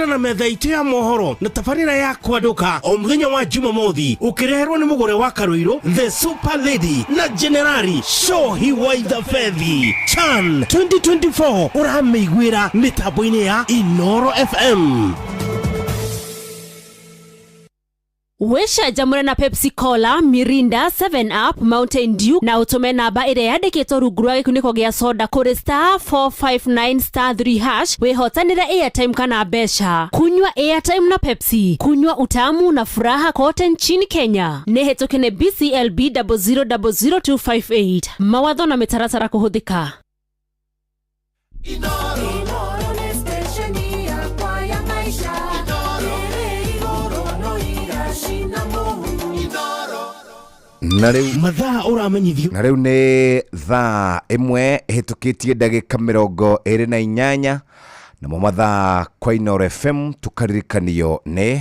Na metha itũ ya mohoro na tabarĩra ya kwandũka o mũthenya wa Jumamothi, ũkĩreherwo nĩ mũgũre wa Karũirũ, the Super Lady, na Generali Shohi Waithabethi. CHAN 2024 ũramĩiguĩra mĩtambo-inĩ ya Inoro FM. Wĩcanjamũre na Pepsi Cola, Mirinda, 7 Up, Mountain Dew na ũtũme namba ĩrĩa yandĩkĩtwo rungu rwa gĩkunĩko gĩa soda kũrĩ *459*3# wĩhotanĩre airtime kana mbeca. Kunywa airtime na Pepsi, kunywa utamu na furaha kote nchini Kenya. Nĩ hĩtũke nĩ BCLB 0000258. Mawatho na mĩtaratara kũhũthĩka. Inoro nĩ station yakwa ya maisha ĩrĩ igũrũ no iracina mũhu. Na rĩu Mathaa ũramenyithio. Na rĩu nĩ thaa 1 ĩhĩtũkĩtie ndagĩka 28, namo mathaa kwa Inoro FM tũkaririkanio nĩ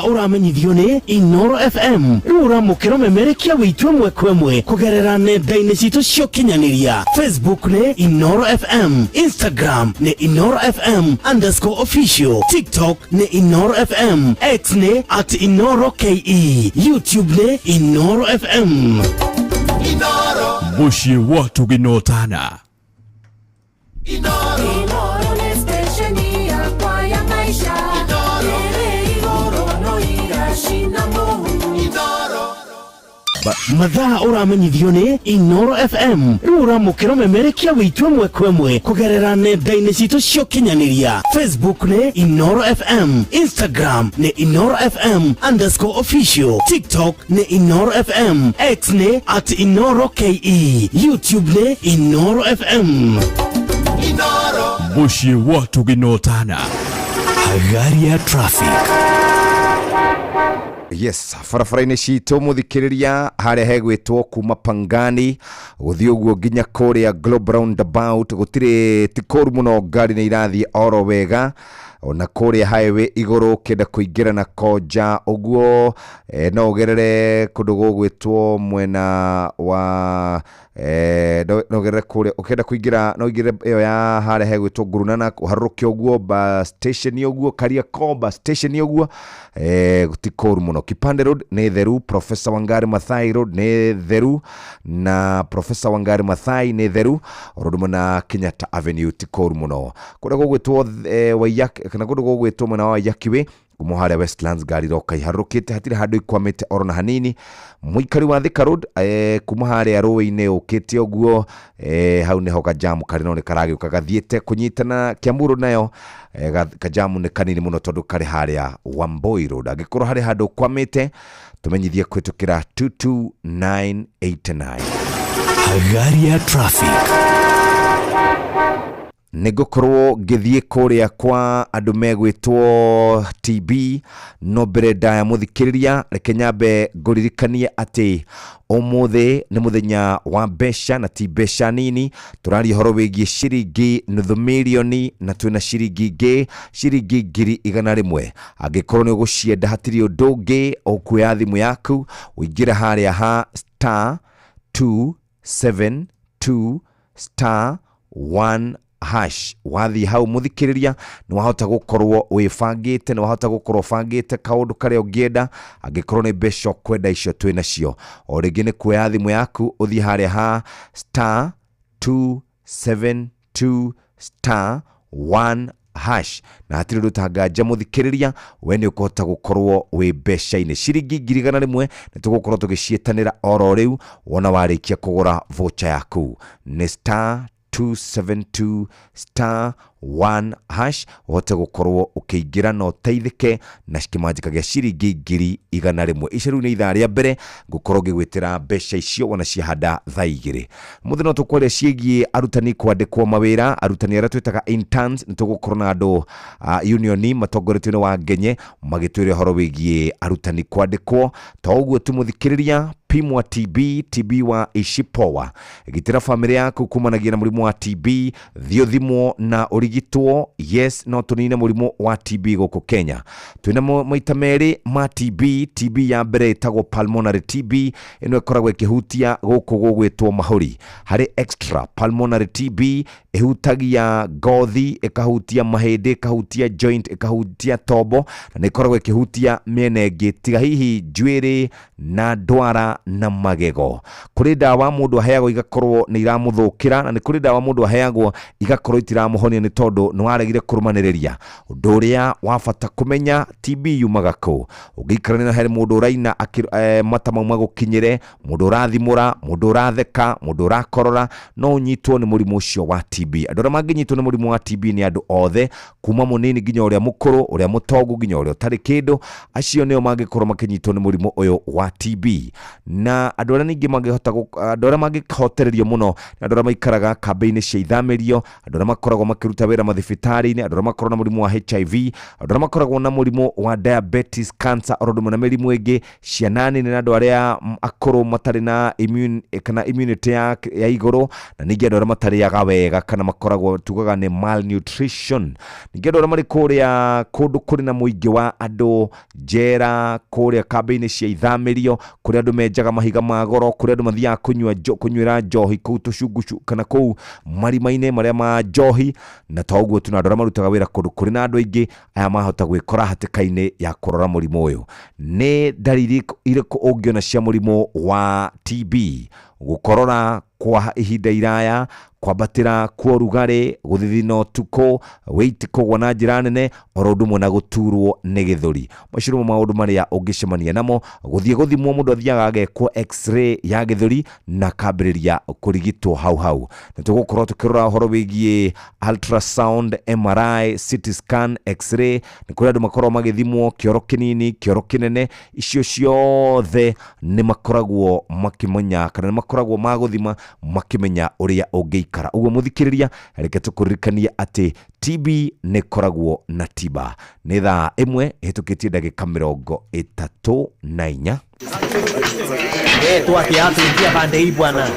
Ũramenyithio nĩ Inoro FM. Rĩu ũramũkĩra ũmemerekia witũ ĩmwe kwa ĩmwe kũgerera nenda-inĩ citũ cia ũkinyanĩria. Facebook nĩ Inoro FM, Instagram nĩ InoroFM_official, TikTok nĩ Inoro FM, X nĩ @InoroKE, YouTube nĩ Inoro FM. Mũciĩ wa tũgĩnotana. Inoro nĩ station yakwa ya maisha ĩrĩ igũrũ no iracina mũhu. Mathaa ũramenyithio nĩ Inoro FM. Rĩu ũramũkĩra ũmemerekia witũ ĩmwe kwa ĩmwe kũgerera nenda-inĩ citũ cia ũkinyanĩria. Facebook nĩ Inoro FM, Instagram nĩ InoroFM_official, TikTok nĩ Inoro FM, X nĩ @InoroKE, YouTube nĩ Inoro FM. Mũciĩ wa tũgĩnotana. Hagaria traffic. Yes, barabara-inĩ citũ, mũthikĩrĩria, harĩa hegwĩtwo kuma Pangani gũthiĩ ũguo nginya kũrĩa Globe Roundabout gũtirĩ, ti kũru mũno, ngari nĩ irathiĩ oro wega. Ona kũrĩa highway igũrũ ũkĩenda kũingĩra na Konja ũguo, no ũgerere kũndũ gũgwĩtwo mwena wa no ũgerere kũrĩa ũkĩenda kũingĩra, no ũingĩre ĩyo ya harĩa hegwĩtwo Ngurunana, ũharũrũke ũguo bus station ũguo, Kariakoo bus station ũguo, ti kũru mũno. Kipande Road nĩ theru, Professor Wangari Maathai Road nĩ theru, na Professor Wangari Maathai nĩ theru oro ũndũ ũmwe na Kenyatta Avenue, ti kũru mũno. Kũrĩa gũgwĩtwo Waiyaki, kana kũndũ gũgwĩtwo mwena wa Waiyaki Way, kuma harĩa Westlands, ngari iroka iharũrũkĩte, hatirĩ handũ ikwamĩte oro na hanini. Mũikari wa Thika Road, kuma harĩa rũĩ-inĩ ũkĩte ũguo, hau nĩho kajamu karĩ, no nĩ karagĩũka gathiĩte kũnyitana. Kiambu Road nayo, kajamu nĩ kanini mũno tondũ karĩ harĩa Wamboi Road. Angĩkorwo harĩ handũ ũkwamĩte, tũmenyithie kũhĩtũkĩra 22989. Hagaria traffic. Nĩ ngũkorwo ngĩthiĩ kũrĩa kwa andũ megwĩtwo TB, no mbere ndaya, mũthikĩrĩria, reke nyambe ngũririkanie atĩ ũmũthĩ nĩ mũthenya wa mbeca, na ti mbeca nini. Tũraria ũhoro wĩgiĩ ciringi nuthu mirioni, na twĩna ciringi ingĩ ciringi 100,000. Angĩkorwo nĩ ũgũcienda, hatirĩ ũndũ ũngĩ, ũkuoya thimũ yaku, ũingĩre harĩa ha *272*1#. Wathiĩ hau, mũthikĩrĩria, nĩ wahota gũkorwo wĩbangĩte, nĩ wahota gũkorwo ũbangĩte kaũndũ karĩa ũngĩenda. Angĩkorwo nĩ mbeca ũkwenda, icio twĩ nacio. O rĩngĩ nĩ kuoya thimũ yaku, ũthiĩ harĩa ha *272*1#, na hatirĩ ũndũ ũtanganja, mũthikĩrĩria, we nĩ ũkũhota gũkorwo wĩ mbeca-inĩ. Ciringi 100,000 nĩ tũgũkorwo tũgĩciĩtanĩra oro rĩu wona warĩkia kũgũra voucher yaku. Nĩ *272*1# ũhote gũkorwo ũkĩingĩra na ũteithĩke na kĩmanjĩka gĩa ciringi 100,000. Icio rĩu nĩ ithaa rĩa mbere ngũkorwo ngĩgwĩtĩra mbeca icio wona ciahanda thaa 2. Mũthĩ no tũkwaria ciĩgiĩ arutani kwandĩkwo mawĩra, arutani arĩa twĩtaga interns. Nĩ tũgũkorwo na andũ unioni matongoretio nĩ Wangenye magĩtwĩra ũhoro wĩgiĩ arutani kwandĩkwo. To ũguo tu, mũthikĩrĩria, Pimwa TB, TB wa ishipoa. Gitĩra bamĩrĩ yaku kumanagia na mũrimũ wa TB. Thiĩ ũthimwo na ũrigitwo. Yes, no tũnine mũrimũ wa TB gũkũ Kenya. Twĩna maita merĩ ma TB. TB ya mbere ĩtagwo pulmonary TB, ĩno ĩkoragwo ĩkĩhutia gũkũ gũgwĩtwo mahũri. Harĩ extra pulmonary TB, ĩhutagia ngothi, ĩkahutia mahĩndĩ, ĩkahutia joint, ĩkahutia tombo, na nĩ ĩkoragwo ĩkĩhutia mĩena ĩngĩ tiga hihi njuĩrĩ na ndwara na magego. Kũrĩ ndawa mũndũ aheagwo igakorwo nĩ iramũthũkĩra, na nĩ kũrĩ ndawa mũndũ aheagwo igakorwo itiramũhonia nĩ tondũ nĩ waregire kũrũmanĩrĩria. Ũndũ ũrĩa wa bata kũmenya, TB yumaga kũ? Ũngĩikarania na harĩ mũndũ ũraina mata mau magũkinyĩre, mũndũ ũrathimũra, mũndũ ũratheka, mũndũ ũrakorora, no ũnyitwo nĩ mũrimũ ũcio wa TB. Andũ arĩa mangĩnyitwo nĩ mũrimũ wa TB nĩ andũ othe, kuma mũnini nginya ũrĩa mũkũrũ, ũrĩa mũtongu nginya ũrĩa ũtarĩ kĩndũ. Acio nĩo mangĩkorwo makĩnyitwo nĩ mũrimũ ũyũ wa TB. Na andũ arĩa ningĩ mangĩhota andũ arĩa mangĩhotererio mũno nĩ andũ arĩa maikaraga kambĩ-inĩ cia ithamĩrio, andũ arĩa makoragwo makĩruta wĩra mathibitarĩ-inĩ, andũ arĩa makoragwo na mũrimũ wa HIV, andũ arĩa makoragwo na mũrimũ wa diabetes, cancer, oro ũndũ ũmwe na mĩrimũ ĩngĩ, ciana nini na andũ arĩa akũrũ matarĩ na immune kana immunity ya igũrũ, na ningĩ andũ arĩa matarĩaga wega kana makoragwo tugaga nĩ malnutrition. Ningĩ andũ arĩa marĩ kũrĩa kũndũ kũrĩ na mũingĩ wa andũ, njera, kũrĩa kambĩ-inĩ cia ithamĩrio, kũrĩa andũ menjaga mahiga ma goro, kũrĩa andũ mathiaga kũnyuĩra njohi kũu tũcungucu kana kũu marima-inĩ marĩa ma njohi, na to ũguo tu, na andũ arĩa marutaga wĩra kũndũ kũrĩ na andũ aingĩ, aya mahota gwĩkora hatĩka-inĩ ya kũrora mũrimũ ũyũ. Nĩ ndariri irĩkũ ũngĩona cia mũrimũ wa TB? Gũkorora kwa ihinda iraya, kwambatĩra kwa ũrugarĩ, gũthithina ũtukũ, weight kũgwa na njĩra nene, oro ũndũ ũmwe na gũturwo nĩ gĩthũri. Macio nĩmo maũndũ marĩa ũngĩcemania namo. Gũthiĩ gũthimwo, mũndũ athiaga agekwo x-ray ya gĩthũri na akambĩrĩria kũrigitwo hau hau. Nĩ tũgũkorwo tũkĩrora ũhoro wĩgiĩ ultrasound, MRI, CT scan, x-ray. Nĩ kũrĩ andũ makoragwo magĩthimwo kĩoro kĩnini, kĩoro kĩnene. Icio ciothe nĩ makoragwo makĩmenya kana nĩ makoragwo magũthima makĩmenya ũrĩa ũngĩikara. Ũguo mũthikĩrĩria, reke tũkũririkanie atĩ TB nĩ ĩkoragwo na tiba. Nĩ thaa 1 ĩhĩtũkĩtie ndagĩka 34. Tu kiatu ingia pande hii bwana.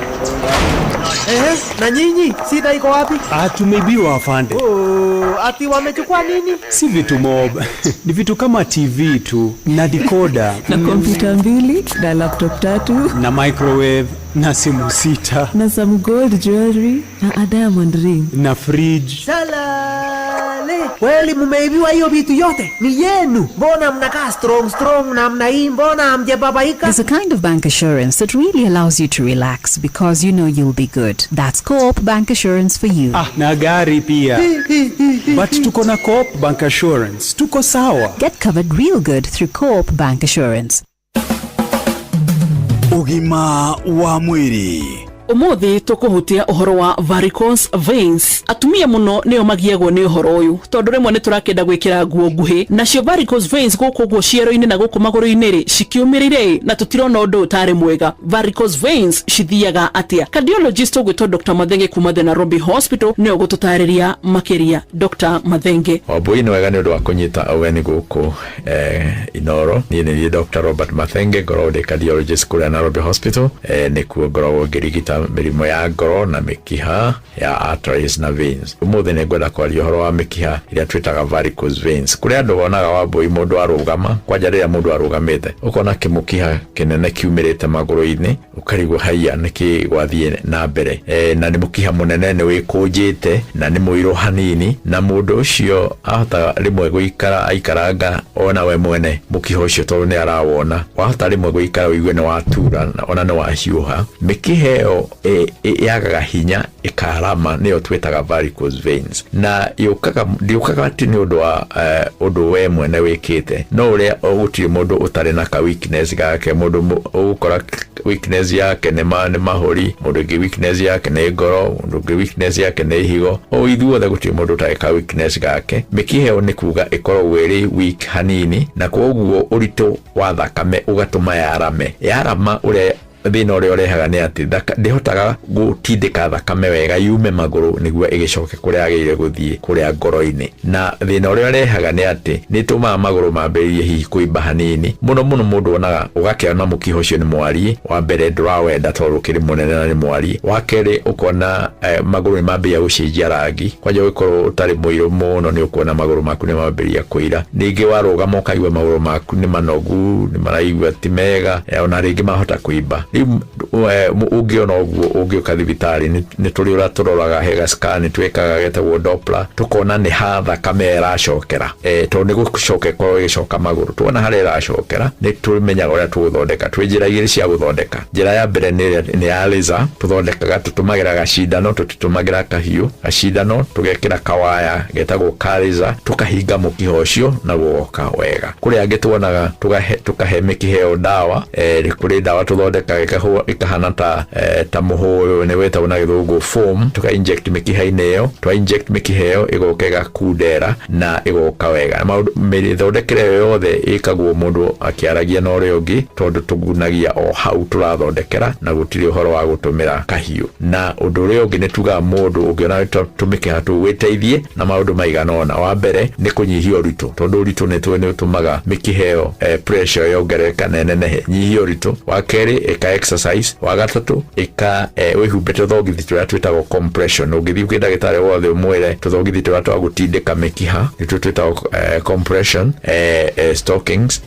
Ehe, na nyinyi shida iko wapi? Tumeibiwa, afande. Oh, ati wamechukua nini? Si vitu mob, ni vitu kama TV tu na decoder na kompyuta 2 na laptop 3 na microwave na simu 6 na some gold jewelry na a diamond ring na fridge. Salale. Kweli mumeibiwa hiyo vitu yote? Ni yenu. Mbona mnakaa strong strong namna hii? Mbona hamjababaika? There's a kind of bank assurance that really allows you to relax because you know you'll be good. That's Co-op Bank Assurance for you. Na gari pia. But tuko na Co-op Bank Assurance. Tuko sawa. Get covered real good through Co-op Bank Assurance. Ũgima wa mwĩrĩ. Umuthi tukuhutia uhoro wa varicose veins. Atumia muno nio magiagwo ni uhoro uyu tondu rimwe ni turakenda gwikira nguo nguhi, nacio varicose veins guku guo ciero-ini na guku maguru-ini ri cikiumirire na tutirona undu utari mwega. Varicose veins cithiaga atia? Cardiologist ugwitwo Dr. Mathenge kuma the Nairobi Hospital ni ugututariria makiria. Dr. Mathenge, Wambui, nĩ wega nĩ ũndũ wa kũnyita ũgeni gũkũ Inoro. Niĩ nĩ niĩ Dr. Robert Mathenge, ngoragwo ndĩ cardiologist kũrĩa Nairobi Hospital. Nĩkuo ngoragwo ngĩrigita mĩrimũ ya ngoro na mĩkiha ya arteries na veins. Ũmũthĩ nĩ ngwenda kwaria ũhoro wa mĩkiha ĩrĩa twĩtaga varicose veins. Kũrĩ andũ wonaga, Wambui, mũndũ arũgama, kwanja rĩrĩa mũndũ arũgamĩte, ũkona kĩmũkiha kĩnene kiumĩrĩte magũrũ-inĩ, ũkarigwo haiya nĩkĩ gwathiĩ na mbere. Na nĩ mũkiha mũnene, nĩ wĩkũnjĩte na nĩ mũirũ hanini, na mũndũ ũcio ahota rĩmwe gũikara aikaranga ona we mwene mũkiha ũcio tondũ nĩ arawona. Wahota rĩmwe gũikara ũigue nĩ watura ona nĩ wahiũha. Mĩkiha ĩyo yagaga hinya ĩkarama, nĩyo twĩtaga varicose veins, na yũkaga ndĩũkaga atĩ nĩ ũndũ wa ũndũ we mwene wĩkĩte, no ũrĩa gũtirĩ mũndũ ũtarĩ na ka weakness gake. Mũndũ ũgũkora weakness yake nĩ mahũri, mũndũ ũngĩ weakness yake nĩ ngoro, mũndũ ũngĩ weakness yake nĩ ihigo. O ithuothe gũtirĩ mũndũ ũtarĩ ka weakness gake. Mĩkiha ĩyo nĩ kuga ĩkoragwo ĩrĩ weak hanini, na koguo ũritũ wa thakame ũgatũma yarame. Yarama ũrĩa Thĩna ũrĩa ũrehaga nĩ atĩ ndĩhotaga gũtindĩka thakame wega yume magũrũ nĩguo ĩgĩcoke kũrĩa yagĩrĩire gũthiĩ, kũrĩa ngoro-inĩ. Na thĩna ũrĩa ũrehaga nĩ atĩ nĩ ĩtũmaga magũrũ mambĩrĩrie hihi kũimba hanini mũno mũno. Mũndũ onaga ũgakĩona mũkiha ũcio nĩ mwariĩ. Wa mbere, ndũrawenda tondũ ũkĩrĩ mũnene na nĩ mwariĩ. Wa kerĩ, ũkona magũrũ nĩ mambĩrĩria gũcenjia rangi, kwanja ũgĩkorwo ũtarĩ mũirũ mũno, nĩ ũkuona magũrũ maku nĩ mambĩrĩria kũira. Ningĩ warũgama ũkaigua magũrũ maku nĩ manogu, nĩ maraigua ti mega, ona rĩngĩ mahota kũimba. Rĩu ũngĩona ũguo, ũngĩũka thibitarĩ, nĩ tũrĩ ũrĩa tũroraga, he ga scan twĩkaga getagwo Doppler, tũkona nĩ ha thakame ĩracokera, tondũ nĩ gũcoka ĩkorwo ĩgĩcoka magũrũ. Tuona harĩa ĩracokera, nĩ tũmenyaga ũrĩa tũgũthondeka. Twĩ njĩra igĩrĩ cia gũthondeka. Njĩra ya mbere nĩ ya laser. Tũthondekaga, tũtũmagĩra gacindano, tũtitũmagĩra kahiũ. Gacindano tũgekĩra kawaya getagwo ka laser, tũkahinga mũkiha ũcio na gũgoka wega. Kũrĩ angĩ tuonaga tũkahe mĩkiha ĩyo ndawa. Kũrĩ ndawa tũthondekaga ĩkahana ta mũhũyũ, nĩ wĩtagwo na gĩthũngũ foam, tũka inject mĩkiha-inĩ ĩyo. Twa inject mĩkiha ĩyo, ĩgoka ĩgakundera na ĩgoka wega. Maũndũ mĩthondekere ĩyo yothe ĩkagwo mũndũ akĩaragia na ũrĩa ũngĩ, tondũ tũgunagia o hau tũrathondekera na gũtirĩ ũhoro wa gũtũmĩra kahiũ. Na ũndũ ũrĩa ũngĩ nĩ tugaga mũndũ ũngĩona tũmĩkiha tũu, wĩteithie na maũndũ maigana ũna. Wa mbere nĩ kũnyihia ũritũ, tondũ ũritũ nĩ tũĩ nĩ ũtũmaga mĩkiha ĩyo pressure yongerereka na ĩnenehe. Nyihia ũritũ. Wa kerĩ, ĩka exercise. Wa gatatũ, ĩka wĩhumbe tũthogithi tũrĩa twĩtagwo compression. Ũngĩthiĩ kwĩ ndagĩtarĩ wothe ũmwĩre tũthogithi tũrĩa twa gũtindĩka mĩkiha, nĩtuo twĩtagwo compression stockings,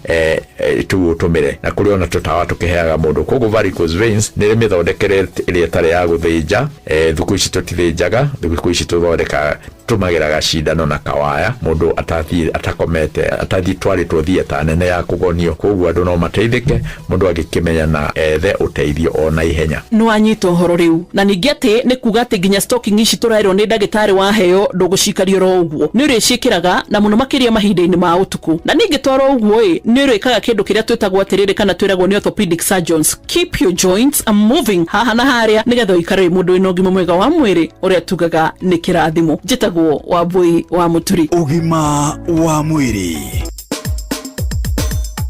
tũu ũtũmĩre. Na kũrĩ ona tũtawa tũkĩheaga mũndũ. Koguo varicose veins nĩ mĩthondekere ĩrĩa ĩtarĩ ya gũthĩnja. Thikũ ici tũtithĩnjaga, thikũ ici tũthondekaga, tũmagĩra gacindano na kawaya, mũndũ atathiĩ atakomete, atathiĩ twarĩtwo theatre nene ya kũgonio. Koguo andũ no mateithĩke mũndũ angĩkĩmenya na ethe ũteithio o na ihenya. Nĩ wanyita ũhoro rĩu. Na ningĩ atĩ nĩ kuga atĩ nginya stocking ici tũraĩrwo nĩ ndagĩtarĩ, waheo ndũgũcikaria oro ũguo, nĩ ũrĩciĩkĩraga na mũno makĩria mahinda-inĩ ma ũtukũ. Na ningĩ toro ũguo ĩ, nĩ ũrĩkaga kĩndũ kĩrĩa twĩtagwo atĩrĩrĩ, kana twĩragwo nĩ orthopedic surgeons, keep your joints moving haha na harĩa, nĩgetha ũikare wĩ mũndũ wĩna ũgima mwega wa mwĩrĩ, ũrĩa tugaga nĩ kĩrathimo. Njĩtagwo Wambui wa Mũturi. Ũgima wa mwĩrĩ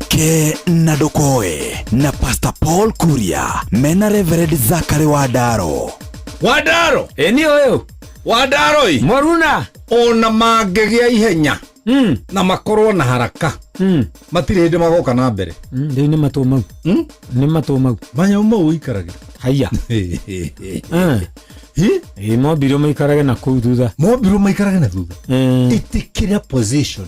ke na ndũkoe na Pastor Paul Kuria mena Reverend Zakary Wandaro. Wandaro. Ĩ, nĩ ũyũ. Wandaro ĩ. Moruna. Ona mangĩgĩa ihenya na makorwo na haraka, matirĩ hĩndĩ magoka na mbere. Rĩu nĩ matũ mau, nĩ matũ mau. Manyamũ mau ũikaragĩra. Haiya. Ĩ, mombirwo maikarage na kũu thutha. Mombirwo maikarage na thutha. Ĩtĩkĩra position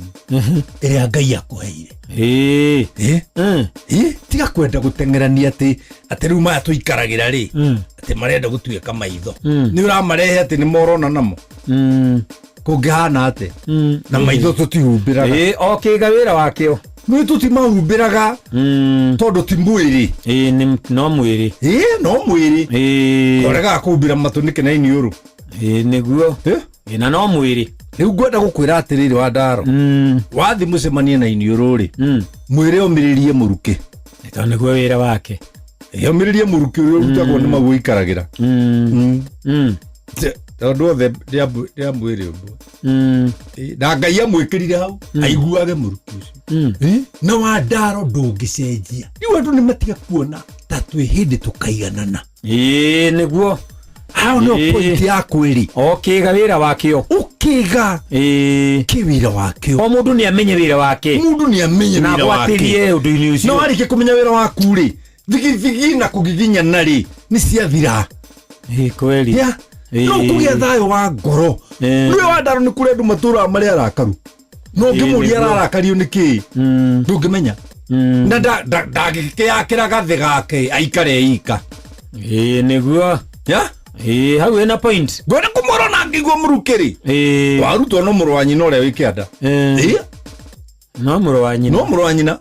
ĩrĩa Ngai akũheire. Ĩ, tiga kwenda gũteng'erania atĩ rĩu maya tũikaragĩra rĩ, atĩ marenda gũtuĩka maitho. Nĩ ũramarehe atĩ nĩ morona namo. Kũngĩhana atĩa na maitho tũtihumbĩraga? Ĩ, o kĩga wĩra wakĩo. Nĩ tũtimahumbĩraga tondũ ti mwĩrĩ. Ĩ, no mwĩrĩ. Ĩ, no mwĩrĩ. Ũregaga kũhumbĩra matũ nĩkĩ na iniũrũ? Ĩ, nĩguo. Ĩ, na no mwĩrĩ. Rĩu ngwenda gũkwĩra atĩrĩrĩ, Wandaro, wathi mũcemanie na iniũrũ rĩ, mwĩre omĩrĩrie mũrukĩ. Tondũ nĩguo wĩra wake. Omĩrĩrie mũrukĩ ũrĩa ũrutagwo nĩ mau ũikaragĩra. Tondũ othe nĩ a mwĩrĩ ũmwe. Ĩ, na Ngai amwĩkĩrire hau aiguage mũrukĩ ũcio. Ĩ, na Wandaro, ndũngĩcenjia. Rĩu andũ nĩ matiga kuona ta twĩ hĩndĩ tũkaiganana. Ĩ, nĩguo. Hau no point ya kwĩrĩ. O kĩga wĩra wakĩo. Ũkĩga kĩ wĩra wakĩo. O mũndũ nĩ amenye wĩra wake. Mũndũ nĩ amenye na wĩra wake. Agwatĩrie ũndũ-inĩ ũcio. Na warĩkia kũmenya wĩra waku rĩ, thigithigi na kũgiginyana rĩ, nĩ ciathira. Ĩ, kweli. Ya no kũgĩa thayũ wa ngoro. Rĩu Wandaro, nĩ kũrĩ andũ matũraga marĩ arakaru, no ũngĩmũria ararakario nĩ kĩĩ, ndũngĩmenya, na ndangĩkĩakĩra gathĩ gake aikare ika. Ĩ, nĩguo. Ya. Ĩ, hau ĩna point. Ngwenda kũmwĩra na ngĩigua mũrukĩ rĩ, warutwo no mũrũ wa nyina ũrĩa wĩ kĩanda. Ĩ. No mũrũ wa nyina. No mũrũ wa nyina.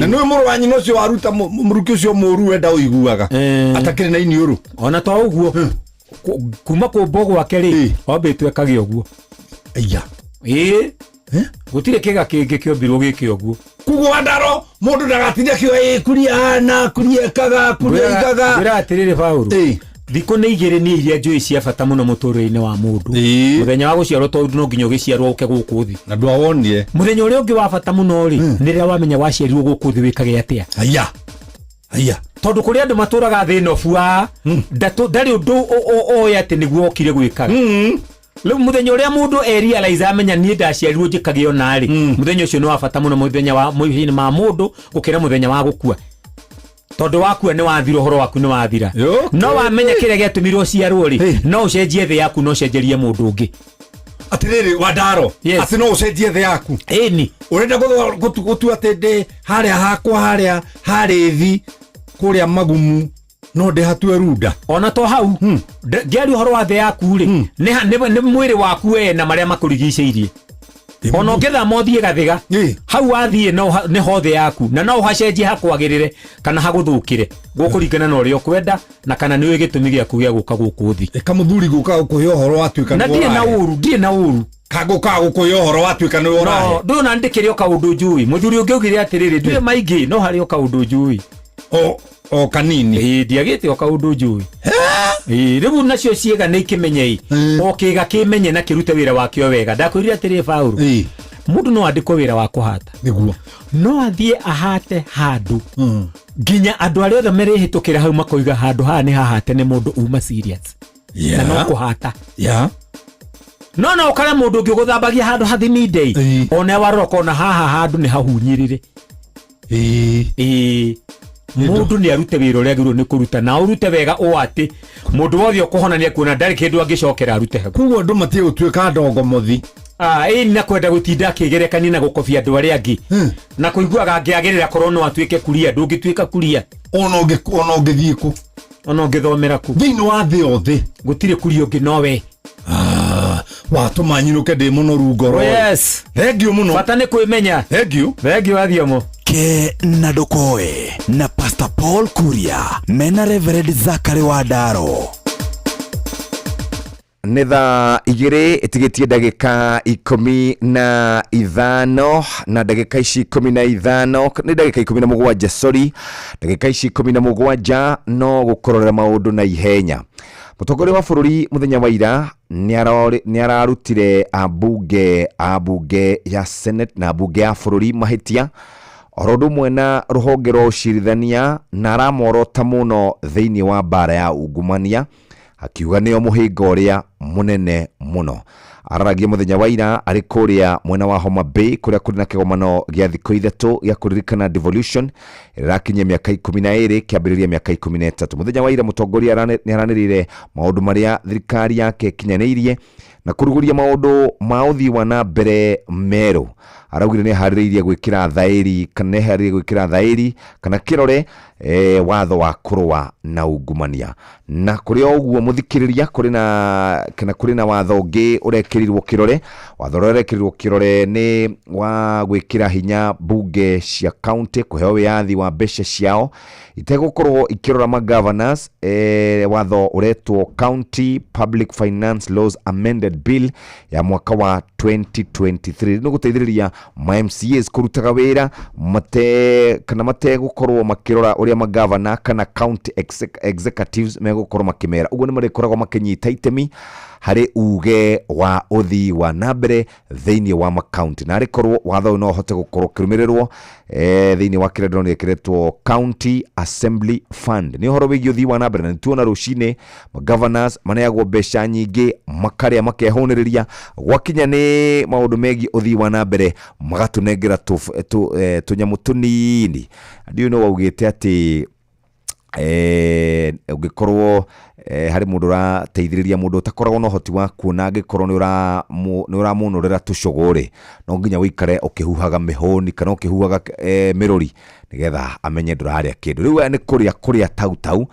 Na nĩwe mũrũ wa nyina ũcio waruta mũrukĩ ũcio mũru, wenda ũiguaga atakĩrĩ na iniũrũ. Ona to ũguo, kuma kũmbwo gwake rĩ, ombĩtwo ekage ũguo. Aya. Ĩ, gũtirĩ kĩga kĩngĩ kĩombirwo gĩke ũguo. Koguo Wandaro, mũndũ ndagatinde akiuga ĩ kuria ana kuria ekaga kuria igaga. Ngwĩra atĩrĩrĩ, Paũlũ, thikũ nĩ igĩrĩ nĩ iria njũĩ cia bata mũno mũtũrĩre-inĩ wa mũndũ. Mũthenya wa gũciarwo, tondũ no nginya ũgĩciarwo ũke gũkũ thĩ. Na ndwawonire. Mũthenya ũrĩa ũngĩ wa bata mũno rĩ, nĩ rĩrĩa wamenya waciarirwo gũkũ thĩ wĩkage atĩa. Aya, aya. Tondũ kũrĩ andũ matũraga thĩ ĩno bua, ndarĩ ũndũ oĩ atĩ nĩguo okire gwĩkaga. Rĩu mũthenya ũrĩa mũndũ e realize amenya niĩ ndaciarirwo njĩkage ona rĩ, mũthenya ũcio nĩ wa bata mũno mũthenya wa maica-inĩ ma mũndũ gũkĩra mũthenya wa gũkua, tondũ wakua nĩ wathira, ũhoro waku nĩ wathira. No wamenya kĩrĩa gĩatũmirwo ũciarwo rĩ, no ũcenjie thĩ yaku, no ũcenjerie mũndũ ũngĩ. Atirĩrĩ, Wandaro, atĩ no ũcenjie thĩ yaku? Ĩni. Ũrenda gũtua atĩ ndĩ harĩa hakwa, harĩa harĩ thi kũrĩa magumu, no ndĩ hatue runda? Ona to hau, ngĩaria ũhoro wa thĩ yaku rĩ, nĩ mwĩrĩ waku we na marĩa makũrigicĩirie. Ona ũngĩthama ũthiĩ Gathiga, hau wathiĩ no nĩho thĩ yaku, na no ũhacenjie hakwagĩrĩre kana hagũthũkĩre, gũkũringana na ũrĩa ũkwenda na kana nĩũĩ gĩtũmi gĩaku gĩa gũka gũkũ thĩ. Ĩka mũthuri gũka gũkũhe ũhoro watuĩka Na nĩwe ndirĩ na ũrahe. ũru, ndirĩ na ũru. Kagũka gũkũhe ũhoro watuĩka nĩwe ũrahe. No ndũna ndĩkĩrĩ o kaũndũ njũĩ. Mũthuri ũngĩ augire atĩrĩrĩ, ndũĩ maingĩ, no harĩ o kaũndũ njũĩ. O kanini. Ĩĩ, ndiagĩte o kaũndũ njũĩ. Ĩĩ, rĩu nacio ciĩga nĩ ikĩmenye ĩ, o kĩga kĩmenye na kĩrute wĩra wakĩo wega. Ndakwĩrire atĩrĩ, Paũlũ, mũndũ no andĩkwo wĩra wa kũhata. Nĩguo. No athiĩ ahate handũ nginya andũ arĩa othe merĩhĩtũkĩra hau makoiga handũ haha nĩ hahate nĩ mũndũ uma serious. Na no kũhata. No no ũkore mũndũ ũngĩ ũgũthambagia handũ hathiminde, ona warora ũkona haha handũ nĩ hahunyĩrĩre. Ĩĩ, mũndũ nĩ arute wĩra ũrĩa agĩrĩirwo nĩ kũruta na ũrute wega, ũ atĩ mũndũ wothe ũkũhona nĩ akuona ndarĩ kĩndũ angĩcokera arute hau. Koguo andũ matige gũtuĩka ndongomothi. Ĩĩ, na kwenda gũtinda akĩgerekania na gũkobia andũ arĩa angĩ na kũiguaga angĩagĩrĩra korwo no atuĩke kuria. Ndũngĩtuĩka kuria. Ona ũngĩthiĩ kũ, ona ũngĩthomera kũ, thĩinĩ wa thĩ yothe gũtirĩ kuria ũngĩ nowe. Watũma nyinũke ndĩ mũnoru ngoro. Yes. Thengiũ mũno. Bata nĩ kwĩmenya. Thengiũ. Thengiũ, Athiomo. Ke na ndũkoe na Pastor Paul Kuria mena Reverend Zakary Wandaro. Nĩ thaa 2 ĩtigĩtie ndagĩka 15, na ndagĩka ici 15 nĩ ndagĩka 17, sorry, ndagĩka ici 17 no gũkũrorera maũndũ na ihenya. Mũtongoria wa bũrũri mũthenya wa ira nĩ ararutire ambunge ya Senate na ambunge ya bũrũri mahĩtia oro ũndũ ũmwe na rũhonge rwa ũcirithania, na aramorota mũno thĩinĩ wa mbara ya ungumania, akiuga nĩo mũhĩnga ũrĩa mũnene mũno. Araragia mũthenya wa ira arĩ kũrĩa mwena wa Homa Bay, kũrĩa kũrĩ na kĩgomano gĩa thikũ 3 gĩa kũririkana devolution ĩrakinyia mĩaka 12, kĩambĩrĩria mĩaka 13. Mũthenya wa ira mũtongoria nĩ aranĩrĩire maũndũ marĩa thirikari yake ĩkinyanĩirie na kũrugũria maũndũ ma ũthii wa na mbere merũ. Araugire nĩ aharĩrĩirie gwĩkĩra thaĩri kana nĩ aharĩrĩirie gwĩkĩra thaĩri kana kĩrore, watho wa kũrũa na ungumania. Na kũrĩ o ũguo, mũthikĩrĩria, kũrĩ na kana kũrĩ na watho ũngĩ ũrekĩrirwo kĩrore. Watho ũrĩa ũrekĩrirwo kĩrore nĩ wa gwĩkĩra hinya mbunge cia county kũheo wĩyathi wa mbeca ciao itegũkorwo ikĩrora ma governors, watho ũretwo County Public Finance Laws Amended Bill ya mwaka wa 2023, nĩ gũteithĩrĩria ma MCAs kũrutaga wĩra mate kana mategũkorwo makĩrora ũrĩa magavana kana county executives megũkorwo makĩmera. Ũguo nĩ marĩkoragwo makĩnyita itemi harĩ uge wa ũthii wa na mbere thĩinĩ wa makaunti, na arĩkorwo watho ũyũ no ũhote gũkorwo ũkĩrũmĩrĩrwo, thĩinĩ wa kĩrĩa ndĩrona gĩkĩretwo County Assembly Fund. Nĩ ũhoro wĩgiĩ ũthii wa na mbere, na nĩtuona rũcinĩ governors maneagwo mbeca nyingĩ, makarĩa, makehũnĩrĩria, gwakinya nĩ maũndũ megiĩ ũthii wa na mbere magatũnengera tũnyamũ tũnini. Ndiũĩ no waugĩte atĩ ũngĩkorwo harĩ mũndũ ũrateithĩrĩria mũndũ ũtakoragwo na ũhoti wa kuona, angĩkorwo nĩ ũramũnũrĩra tũcũgũ rĩ, no nginya ũikare ũkĩhuhaga mĩhũni kana ũkĩhuhaga mĩrũri nĩgetha amenye ndũrarĩa kĩndũ. Rĩu aya nĩ kũrĩa kũrĩa tau tau.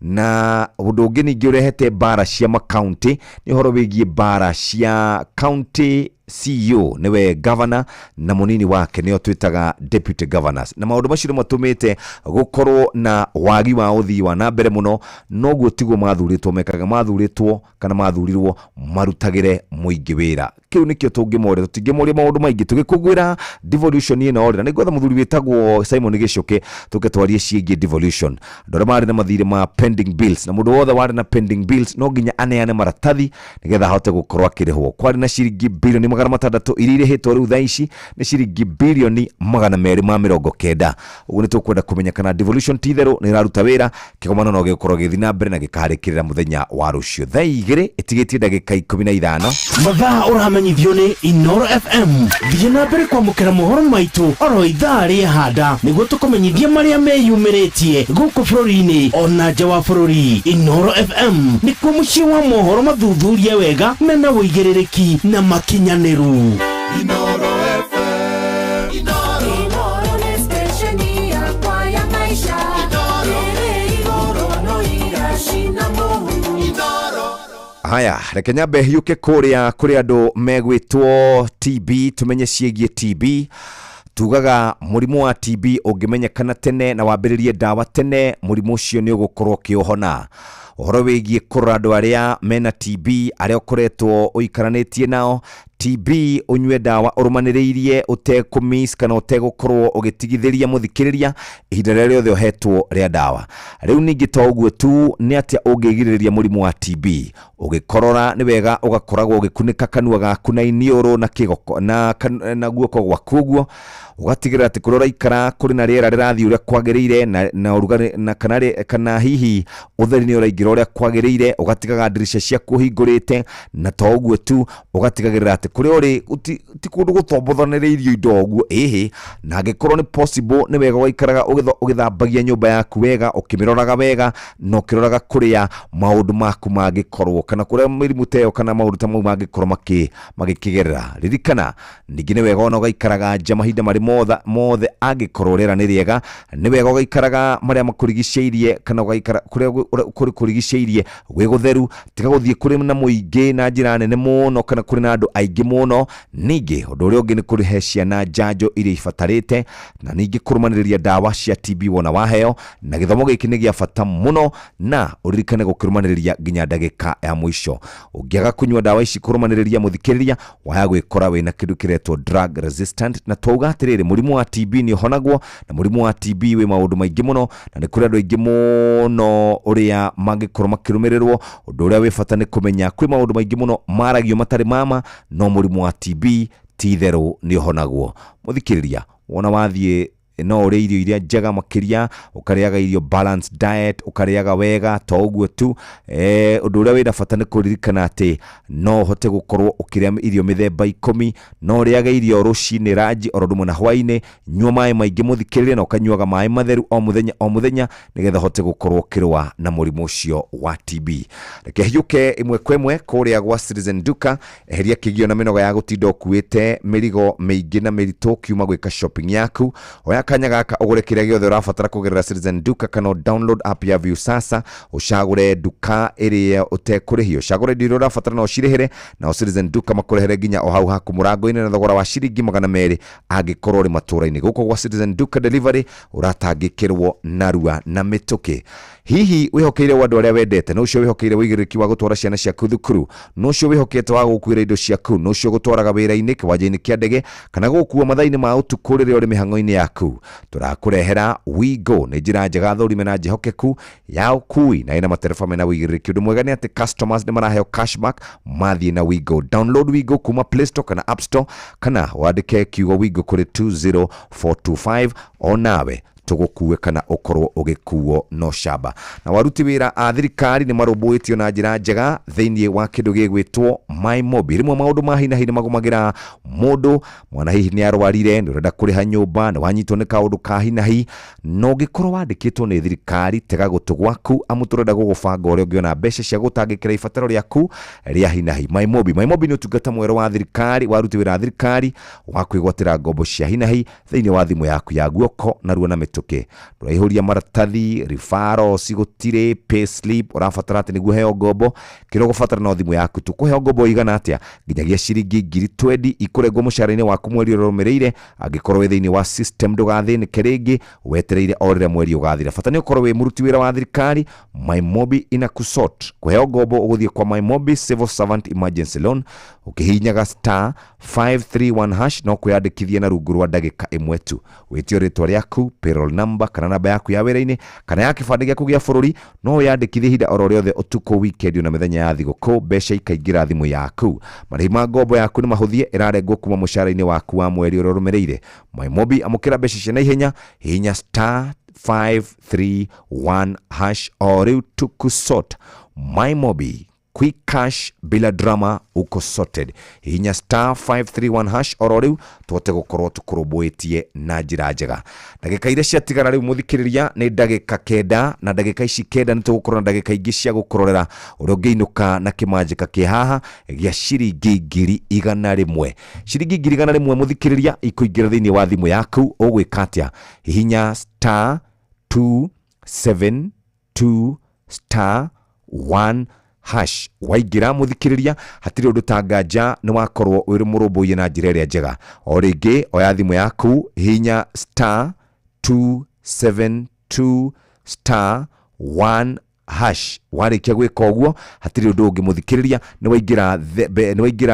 Na ũndũ ũngĩ ningĩ ũrehete mbara cia makaunti nĩ ũhoro wĩgiĩ mbara cia county CEO, nĩwe governor, na mũnini wake nĩo twĩtaga deputy governors, na maũndũ macio nĩ matũmĩte gũkorwo na wagi wa ũthii wa na mbere mũno. Noguo tiguo mathurĩtwo mekaga, mathurĩtwo kana mathurirwo marutagĩre mũingĩ wĩra. Kĩu nĩkĩo tũngĩmoria, tũtingĩmoria maũndũ maingĩ tũgĩkũngũĩra devolution ĩno rĩ. Na nĩngwetha mũthuri wĩtagwo Simon Gĩcũkĩ tũke twarie ciĩgiĩ devolution, andũ arĩa marĩ na mathirĩ ma pending bills, na mũndũ wothe warĩ na pending bills no nginya aneane maratathi nĩgetha ahote gũkorwo akĩrĩhwo. Kwarĩ na ciringi bilioni magana 600 iria irĩhĩtwo rĩu thaa ici nĩ ciringi birioni 290. Ũguo nĩ tũkwenda kũmenya kana devolution ti itherũ nĩ ĩraruta wĩra. Kĩgomano no gĩgũkorwo gĩgĩthiĩ na mbere na gĩkarĩkĩrĩra mũthenya wa rũciũ thaa 2 ĩtigĩtie ndagĩka 15. Mathaa ũramenyithio nĩ Inoro FM. Thiĩ na mbere kwamũkĩra mohoro maitũ oro ithaa rĩa handa nĩguo tũkũmenyithie marĩa meyumĩrĩtie gũkũ bũrũri-inĩ ona nja wa bũrũri. Inoro FM nĩkuo mũciĩ wa mohoro mathuthurie wega mena ũigĩrĩrĩki na makinyanĩru. Inoro nĩ stesheni yakwa ya maisha. Ĩrĩ igũrũ no iracina mũhu. Haya, reke nyambe hiũke kũrĩa kũrĩ andũ megwĩtwo TB, tumenye ciĩgiĩ TB. Tugaga mũrimũ wa TB ũngĩmenyekana tene na wambĩrĩrie ndawa tene, mũrimũ ũcio nĩ ũgũkorwo ũkĩũhona. Ũhoro wĩgiĩ kũrora andũ arĩa mena TB, arĩa ũkoretwo ũikaranĩtie nao TB, ũnyue ndawa ũrũmanĩrĩirie ũtekũmiss kana ũtegũkorwo ũgĩtigithĩria mũthikĩrĩria ihinda rĩrĩa rĩothe ũhetwo rĩa ndawa. Rĩu ningĩ to ũguo tu, nĩ atĩa ũngĩgirĩrĩria mũrimũ wa TB? Ũgĩkorora nĩ wega ũgakoragwo ũgĩkunĩka kanua gaku na iniũrũ na kĩgoko na guoko gwaku, ũguo ũgatigĩrĩra atĩ kũrĩa ũraikara kũrĩ na rĩera rĩrathiĩ ũrĩa kwagĩrĩire na ũrugarĩ na kana hihi ũtheri nĩ ũraingĩra ũrĩa kwagĩrĩire, ũgatigaga ndirica ciaku ũhingũrĩte, na to ũguo tu ũgatigagĩrĩra atĩ kũrĩa ũrĩ ti kũndũ gũtombothanĩrĩirio indo ũguo ĩhĩ, na angĩkorwo nĩ possible nĩ wega ũgaikaraga ũgĩthambagia nyũmba yaku wega, ũkĩmĩroraga wega na ũkĩroraga kũrĩa maũndũ maku mangĩkorwo kana kũrĩa mĩrimũ ta ĩyo kana maũndũ ta mau mangĩkorwo magĩkĩgerera. Ririkana ningĩ nĩ wega ona ũgaikaraga nja mahinda marĩ mothe angĩkorwo rĩera nĩ rĩega, nĩ wega ũgaikaraga marĩa makũrigicĩirie kana ũgaikara kũrĩa kũrĩ kũrigicĩirie gwĩ gũtheru, tiga gũthiĩ kũrĩ na mũingĩ na njĩra nene mũno kana kũrĩ na andũ aingĩ mũno. Ningĩ ũndũ ũrĩa ũngĩ nĩ kũhe ciana njanjo iria ibatarĩte na ningĩ kũrũmanĩrĩria ndawa cia TB wona waheo, na gĩthomo gĩkĩ nĩ gĩa bata mũno na ũririkane gũkĩrũmanĩrĩria nginya ndagĩka ya mũico. Ũngĩaga kũnyua ndawa ici kũrũmanĩrĩria mũthikĩrĩria, waya gwĩkora wĩna kĩndũ kĩretwo drug resistant, na twauga atĩrĩrĩ, mũrimũ wa TB nĩ ũhonagwo na mũrimũ wa TB wĩ maũndũ maingĩ mũno na nĩ kũrĩ andũ aingĩ mũno ũrĩa mangĩkorwo makĩrũmĩrĩrwo. Ũndũ ũrĩa wĩ bata nĩ kũmenya kwĩ maũndũ maingĩ mũno maragio matarĩ mama, no mũrimũ wa TB ti itherũ nĩ ũhonagwo. Mũthikĩrĩria, wona wathiĩ no ũrĩe irio iria njega makĩria, ũkarĩaga irio balanced diet, ũkarĩaga wega, to ũguo tu. Ũndũ ũrĩa wĩna bata nĩ kũririkana atĩ no ũhote gũkorwo ũkĩrĩa irio mĩthemba 10, no ũrĩage irio rũcinĩ, ranji oro ũndũ ũmwe na hwaĩ-inĩ. Nyua maĩ maingĩ mũthikĩrĩria, na ũkanyuaga maĩ matheru o mũthenya o mũthenya nĩgetha ũhote gũkorwo ũkĩrũa na mũrimũ ũcio wa TB. Reke hiũke ĩmwe kwa ĩmwe kũrĩa gwa Citizen Duka. Eheria kĩgio na mĩnoga ya gũtinda ũkuĩte mĩrigo mĩingĩ na mĩritũ ũkiuma gwĩka shopping yaku. Oya kanya gaka ũgũre kĩrĩa gĩothe ũrabatara kũgerera Citizen Duka kana download app ya Viusasa, ũcagũre nduka ĩrĩa ũtekũrĩhio, ũcagũre indo iria ũrabatara na ũcirĩhĩre, nao Citizen Duka makũrehere nginya o hau haku mũrango-inĩ na thogora wa ciringi 200 angĩkorwo ũrĩ matũũra-inĩ. Gũkũ gwa Citizen Duka Delivery ũratangĩkĩrwo narua na mĩtũkĩ. Hihi wĩhokeire andũ arĩa wendete, na ũcio wĩhokeire ũigĩrĩrĩki wa gũtwara ciana ciaku thukuru, na ũcio wĩhokete wa gũkuĩra indo ciaku, na ũcio gũtwaraga wĩra-inĩ, kĩwanja-inĩ kĩa ndege, kana gũgũkua mathaa-inĩ ma ũtukũ rĩrĩa ũrĩ mĩhang'o-inĩ yaku. Tũrakũrehera WeGo, nĩ njĩra njega thũrime na njĩhokeku ya ũkui na ĩna matereba mena ũigĩrĩrĩki. Ũndũ mwega nĩ atĩ customers nĩ maraheo cashback mathiĩ na WeGo. Download WeGo kuma Play Store kana App Store, kana wandĩke kiugo WeGo kũrĩ 20425, o nawe tũgũkue kana ũkorwo ũgĩkuo no camba. Na waruti wĩra a thirikari nĩ marũmbũĩtio na njĩra njega thĩinĩ wa kĩndũ gĩgwĩtwo MyMobi. Rĩmwe maũndũ ma hi na hi nĩ magũmagĩra mũndũ, mwana hihi nĩ arwarire, nĩ ũrenda kũrĩha nyũmba, nĩ wanyitwo nĩ kaũndũ ka hi na hi, na ũngĩkorwo wandĩkĩtwo nĩ thirikari, tega gũtũ gwaku amu tũrenda gũgũbanga ũrĩa ũngĩona mbeca cia gũtangĩkĩra ibataro rĩaku rĩa hi na hi. MyMobi, MyMobi nĩ ũtungata mwerũ wa thirikari, wa aruti wĩra a thirikari wa kwĩgwatĩra ngombo cia hi na hi thĩinĩ wa thimũ yaku ya guoko narua na mĩtũkĩ. Ndũraihũria maratathi, referrals gũtirĩ, pay slip ũrabatara atĩ nĩguo ũheo ngombo. Kĩrĩa ũgũbatara no thimũ yaku tu. Kũheo ngombo ĩigana atĩa? Nginyagia ciringi 20,000 ikũrengwo mũcara-inĩ waku mweri ũrĩa ũrũmĩrĩire. Angĩkorwo wĩ thĩinĩ wa system ndũgathĩnĩke rĩngĩ, wetereire o rĩrĩa mweri ũgathira. Bata nĩ ũkorwo wĩ mũruti wĩra wa thirikari. MyMobi inakusort. Kũheo ngombo ũgũthiĩ kwa MyMobi Civil Servant Emergency Loan ũkĩhihinyaga star 531 hash no kwĩyandĩkithia na rungu rwa ndagĩka ĩmwe tu. Wĩtio rĩtwa rĩaku, payroll Payroll number kana namba yaku ya wĩra-inĩ kana ya kĩbandĩ gĩaku gĩa bũrũri. No wĩyandĩkithie ihinda oro rĩothe, ũtukũ, weekend na mĩthenya ya thigũkũ, mbeca ikaingĩra thimũ yaku. Marĩhi ma ngombo yaku nĩ mahũthie, ĩrarengwo kuma mũcara-inĩ waku wa mweri ũrĩa ũrũmĩrĩire. MyMobi, amũkĩra mbeca cia naihenya. Hihinya star 531 hash o rĩu tukusort. MyMobi, quick cash bila drama, uko sorted. Hihinya star 531 hash oro rĩu tũhote gũkorwo tũkũrũmbũĩtie na njĩra njega. Ndagĩka iria ciatigara rĩu, mũthikĩrĩria, nĩ ndagĩka 9, na ndagĩka ici 9 nĩ tũgũkorwo na ndagĩka ingĩ cia gũkũrorera ũrĩa ũngĩinũka na kĩmanjĩka kĩ haha gĩa ciringi 100,000. Ciringi 100,000, mũthikĩrĩria, ikũingĩra thĩinĩ wa thimũ yaku. Ũgwĩka atĩa? Hihinya star 272 star 1 hash. Waingĩra, mũthikĩrĩria, hatirĩ ũndũ ta nganja nĩ wakorwo wĩrĩ mũrũmbũiye na njĩra ĩrĩa njega. O rĩngĩ, oya thimũ yaku, hihinya star 272 star 1 hash. Warĩkia gwĩka ũguo, hatirĩ ũndũ ũngĩ, mũthikĩrĩria, nĩ waingĩra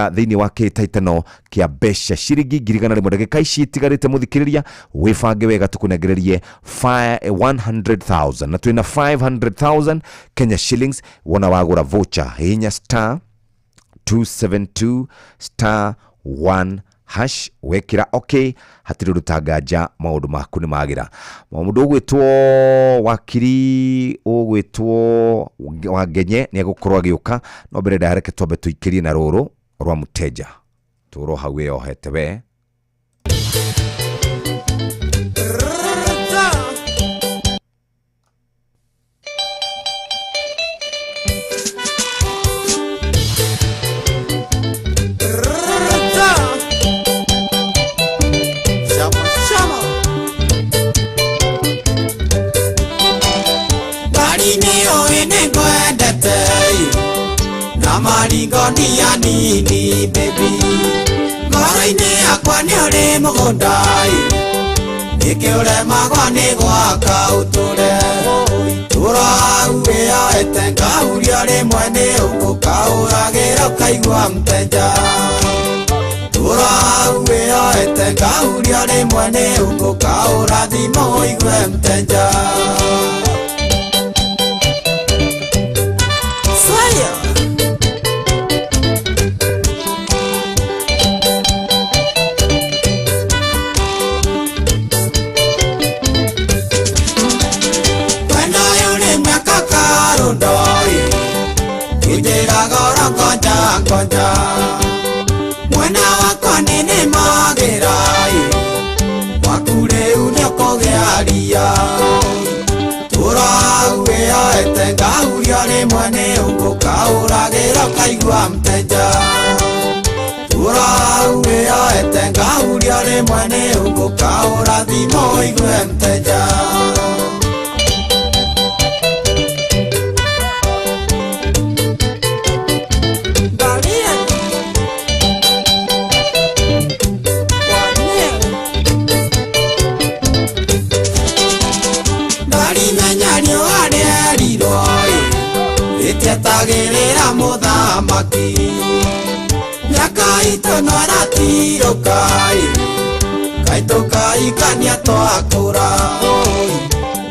thĩinĩ wa kĩhĩtahĩtano kĩa mbeca ciringi 100,000. Ndagĩka ici itigarĩte, mũthikĩrĩria, wĩbange wega tũkũnengererie 100,000, na twĩna 500,000 Kenya shillings wona wagũra voucher. Hihinya star 272 star 1 hash, wekĩra okay, hatirĩ ũndũ ta nganja maũndũ maku nĩ magĩra. Mũndũ ũgwĩtwo wakiri ũgwĩtwo Wangenye nĩ egũkorwo agĩũka, no mbere ndareke twambe tũikĩrie na rũrũ rwa mũteja tũrwo hau wĩyohete we. Chama, chama. Ngari nĩũĩ nĩngwendete na maringo ni anini, baby, ngoro-inĩ yakwa nĩ ũrĩ mũgũnda, nĩkĩ ũremagwo nĩ gwaka ũtũre tũra hau wĩyoete ngahuria rĩmwe nĩ ũgũkaũragĩra ũkaigua mteja tũra hau wĩyoete ngahuria rĩmwe nĩ ũgũkaũra thimũ ũigue mteja. Swaya. Wendo ũyũ nĩ mwaka karũndoi Injĩraga oro ngonja ngonja Mwena wakwa nĩ nĩmagĩrai Waku rĩu nĩũkũgĩa ria Tũra hau wĩyoete ngahuria rĩmwe nĩ ũgũkaũragĩra ũkaigua mteja Tũra hau wĩyoete ngahuria rĩmwe nĩ ũgũkaũra thimũ ũigue mteja. Ndarimenya riũa rĩerirwo rĩtietagĩrĩra mũthamaki mĩaka itũ no ĩratirũka kaĩ tũkaikania twakũra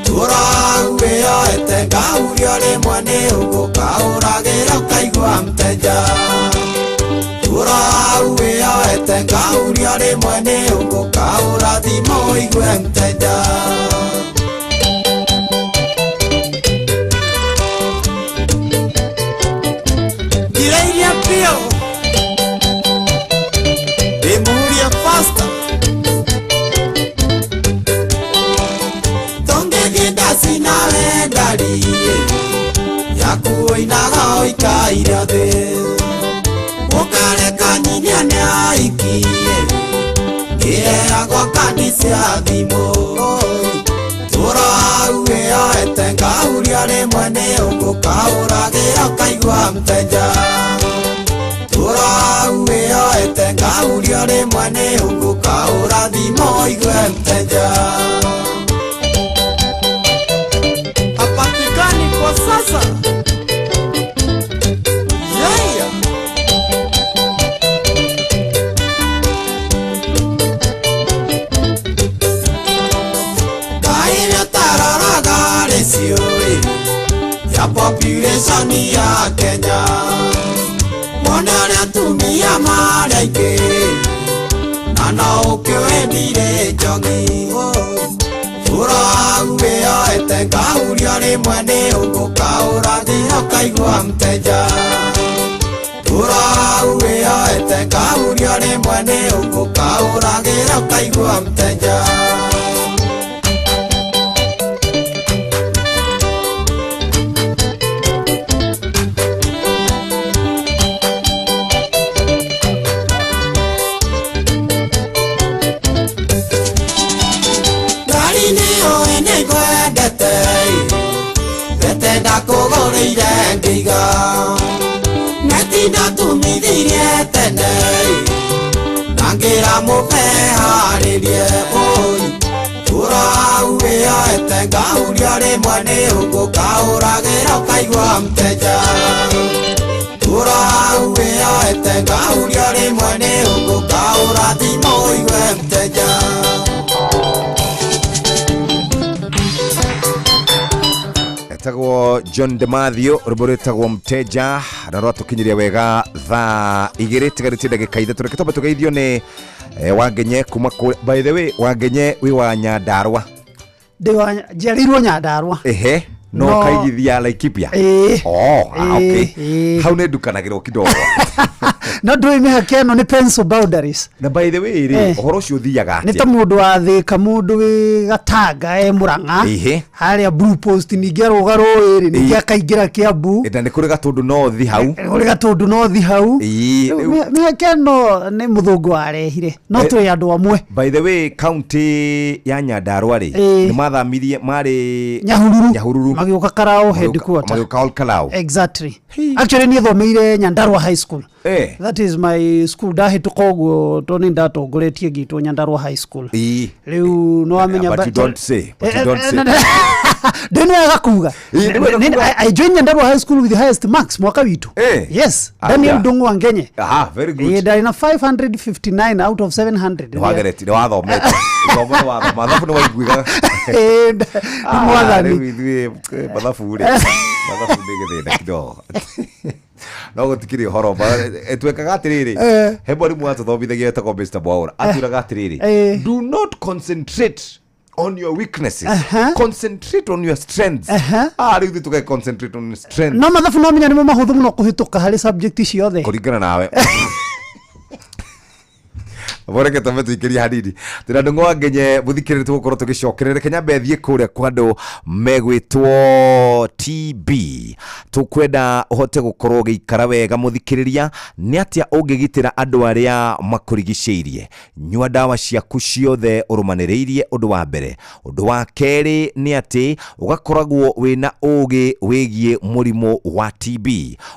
tũra hau wĩyoete ngahurio rĩmwe nĩ ũgũkaũragĩra ũkaigua mteja tũra hau wĩyoete ngahurio rĩmwe nĩ ũgũkaũra thimũ ũigue mteja. Njĩra pio ndĩmũhurie faster tũngĩthiĩ ndaci nawe ndariĩ yaku ũinaga ũikaire thĩ ũkareka nyinya nĩ aikie ngĩheagwo kandi cia thimũ tũra hau wĩyoete ngahuria rĩmwe nĩ ũgũkaũragĩra ũkaigua mteja tũra hau wĩyoete ngahuria rĩmwe nĩ ũgũkaũra thimũ ũigue mteja. Hapatikani kwa sasa. Yeah. Ngai ratio ya population ya Kenya. Wone ũrĩa atumia marĩ aingĩ na no ũkĩwendire njogi. Ũra waku wĩyoete ngahuria rĩmwe nĩ ũgũkaũrathira ũkaigua mteja. Ũra waku wĩyoete ngahuria rĩmwe nĩ ũgũkaũragĩra ũkaigua mteja. Ngari nĩyũĩ nĩngwendete, mbete ndakũgũrĩire ngĩiga. Neti ndatumithirie tene, na ngĩra mũbe harĩrie ũi. Ũra waku wĩyoete ngahuria rĩmwe nĩ ũgũkaũragĩra ũkaigua mteja. Ũra waku wĩyoete ngahuria rĩmwe nĩ ũgũkaũra thimũ ũigue mteja. Etagwo John DeMathew, rwĩmbo rwĩtagwo Mteja, na rwatũkinyiria wega thaa igĩrĩ tigarĩtie ndagĩka ithatũ. Reke twambe tũgeithio nĩ Wangenye kuma kũrĩa. By the way, Wangenye wĩ wa Nyandarũa? Njiarĩirwo Nyandarũa. Ehe, no No. kaigithia Laikipia? Ĩĩ. Oh, ah, okay. Ĩĩ. Hau nĩ ndukanagĩrwo kidogo. No ndũĩ mĩhaka ĩno nĩ pencil boundaries. Na by the way rĩ, ũhoro ũcio ũthiaga Nĩ ta atĩa? mũndũ wa Thĩka, mũndũ wĩ Gatanga e Mũrang'a harĩa Blue Post, ningĩ arũga rũĩ rĩ, ningĩ akaingĩra Kiambu. Na nĩ kũrĩ Gatũndũ North hau. Kũrĩ Gatũndũ North hau. Ĩĩ, Rĩu rĩu- mĩhaka ĩno nĩ mũthũngũ warehire, no twĩ andũ amwe. By the way, county ya Nyandarũa rĩ, Ĩĩ. nĩ mathamirie marĩ Nyahururu. Nyahururu. Magĩũka Karao headquarter. Magĩũka Ol Kalou. Exactly. Actually niĩ thomeire Nyandarua High School. That is my school. Ndahĩtũka ũguo tondũ nĩ ndatongoretie ngĩtwo Nyandarua High School. Rĩu nĩ wamenya But you don't say. But you don't say. Ndĩ nĩ wega kuga. Ĩĩ, nĩ wega kuga. I joined Nyandarua High School with the highest marks mwaka witũ. Yes. Daniel Ndung'u wa Ngenye. Aha, very good. Ĩĩ, ndarĩ na 559 out of 700. Nĩ wageretie, nĩ wathomete. Gĩthomo nĩ wathoma, mathabu nĩ waiguaga. Ĩĩ, nĩ Ah, mwathani. rĩu ithuĩ mathabu rĩ, mathabu nĩ gĩthĩna kidogo. No gũtikĩrĩ ũhoro. Twekaga atĩrĩrĩ, he mwarimũ watũthomithagia wetagwo Mr. Mwaura, atwĩraga atĩrĩrĩ, do not concentrate on your weaknesses, concentrate on your strengths. Ah, rĩu ithuĩ tũge concentrate on your strengths. No mathabu no menya nĩmo mahũthũ mũno kũhĩtũka harĩ subject ciothe. Kũringana nawe. Boreke twambe tũikĩrie hanini twĩna Ndung'u wa Ngenye mũthikĩrĩria, tũgũkorwo tũgĩcokerera. Reke nyambe thiĩ kũrĩa kwa andũ megwĩtwo TB. Tũkwenda ũhote gũkorwo ũgĩikara wega mũthikĩrĩria. Nĩ atĩa ũngĩgitĩra andũ arĩa makũrigicĩirie? Nyua ndawa ciaku ciothe ũrũmanĩrĩirie, ũndũ wa mbere. Ũndũ wa kerĩ nĩ atĩ ũgakoragwo wĩna ũgĩ wĩgiĩ mũrimũ wa TB.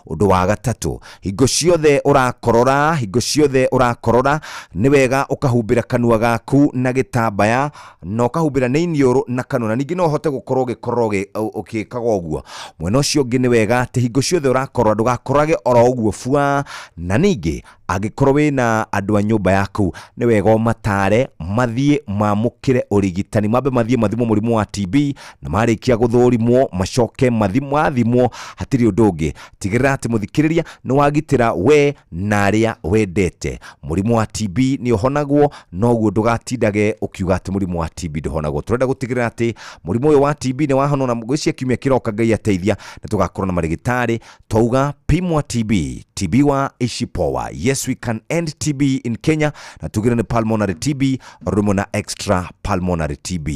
Ũndũ wa gatatũ, hingo ciothe ũrakorora, hingo ciothe ũrakorora nĩ wega ũkahumbĩra kanua gaku na gĩtambaya, na ũkahumbĩra nĩ iniũrũ na kanua, na ningĩ no ũhote gũkorwo ũgĩkorwo ũgĩkaga ũguo. Mwena ũcio ũngĩ nĩ wega atĩ hingo ciothe ũrakorora ndũgakorage oro ũguo bua. Na ningĩ angĩkorwo wĩna andũ a nyũmba yaku, nĩ wega ũmatare mathiĩ mamũkĩre ũrigitani, mambe mathiĩ mathimwo mũrimũ wa TB, na marĩkia gũthũrimwo macoke mathimwo. Hatirĩ ũndũ ũngĩ, tigĩrĩra atĩ mũthikĩrĩria nĩ wagitĩra we na arĩa wendete. Mũrimũ wa TB nĩ ũhonagwo, noguo ndũgatindage ũkiuga atĩ mũrimũ wa TB ndũhonagwo. Tũrenda gũtigĩrĩra atĩ mũrimũ ũyũ wa TB nĩ wahonwo, na ngwĩciria kiumia kĩroka Ngai ateithia nĩ tũgakorwo na marĩgĩtarĩ. Twauga pimwa TB, TB wa ishipoa. Yes, we can end TB in Kenya. Na tugire nĩ pulmonary TB o rĩmwe na extra pulmonary TB.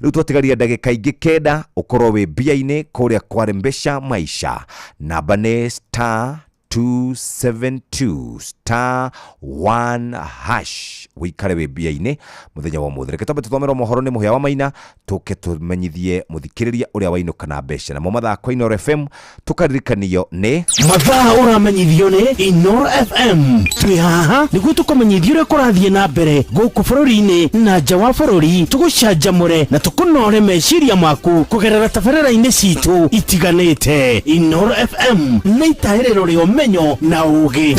Rĩu twatigaria ndagĩka ingĩ 9 ũkorwo wĩ mbia-inĩ kũrĩa kwarembesha maisha. Namba nĩ star 272 star 1 hash, wĩikare wĩ mbia-inĩ mũthenya wa ũmũthĩ. Reke twambe tũthomerwo mohoro nĩ Mũhĩa wa Maina, tũke tũmenyithie mũthikĩrĩria ũrĩa wainũka na mbeca. Namo mathaa kwa Inooro FM tũkaririkanio nĩ Mathaa ũramenyithio nĩ Inooro FM. Twĩ haha nĩguo tũkũmenyithia ũrĩa kũrathiĩ na mbere gũkũ bũrũri-inĩ na nja wa bũrũri, tũgũcanjamũre na tũkũnore meciria maku kũgerera tabarĩra-inĩ citũ itiganĩte. Inooro FM nĩ itaĩrĩro rĩa ũmenyo na ũgĩ.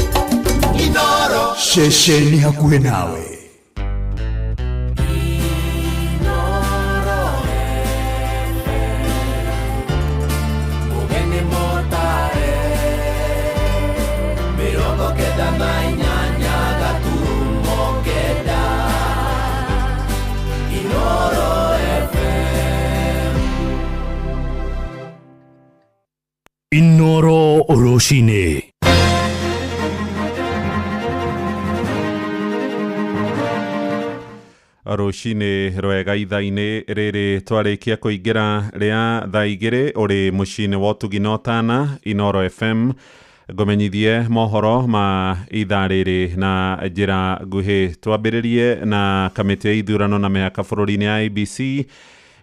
Ceceni hakuhĩ nawe. Rũcinĩ. Rũcinĩ rwega ithaa-inĩ rĩrĩ twarĩkia kũingĩra rĩa thaa 2 ũrĩ mũciĩ-inĩ wa ũtugi na ũtana Inoro FM. Ngũmenyithie mohoro ma ithaa rĩrĩ na njĩra nguhĩ. Twambĩrĩrie na kamĩtĩ ya ithurano na mĩhaka bũrũri-inĩ ya IEBC